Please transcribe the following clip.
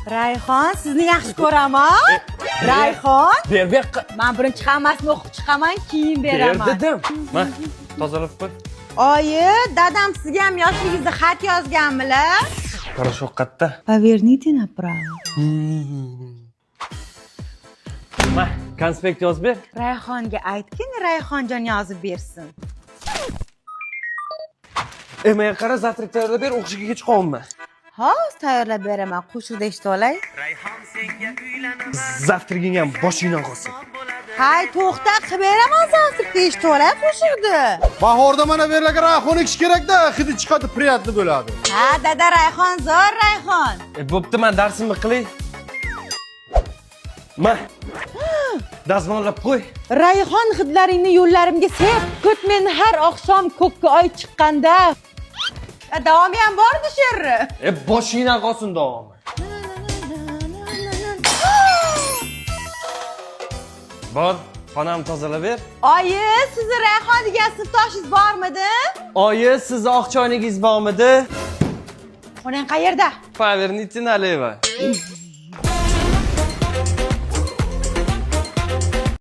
Rayhon, sizni yaxshi ko'raman. Rayhon, Ber bu yoqqa. Men birinchi hammasini o'qib chiqaman, keyin Ber beraman. dedim. Ma, tozalab qo'y. Oyi, dadam sizga ham yoshligingizda xat yozganmilar? Порошок qatta? Поверните направо. Ma, konspekt yozib ber. Rayhonga aytgin, Rayhonjon yozib bersin. E, menga qara, завтрак tayyorlab ber, o'qishga kech qolma. Hozir tayyorlab beraman, qo'shiqda eshitib olay. Завтрак ing ham boshingdan qolsin. Hay, to'xta, qilib beraman завтрак ni, eshitib olay qo'shiqni. Bahorda mana bu yerlarga rayhon ekish kerakda, hidi chiqadi, приятно bo'ladi. Ha, dada, Rayhon zo'r Rayhon. E, bo'pti, man darsimni qilay. Ma. Dazmollab qo'y. Rayhon hidlaringni yo'llarimga sep, kut meni har oqshom ko'kka oy chiqqanda. Davomi ham bordi she'rni. E, boshingdan qolsin davomi. Bor, xonamni tozalab ber. Oyi, sizni Rayhon degan sinfdoshingiz bormidi? Oyi, sizni oq choynigingiz bormidi? Xonang qayerda? Поверните налево.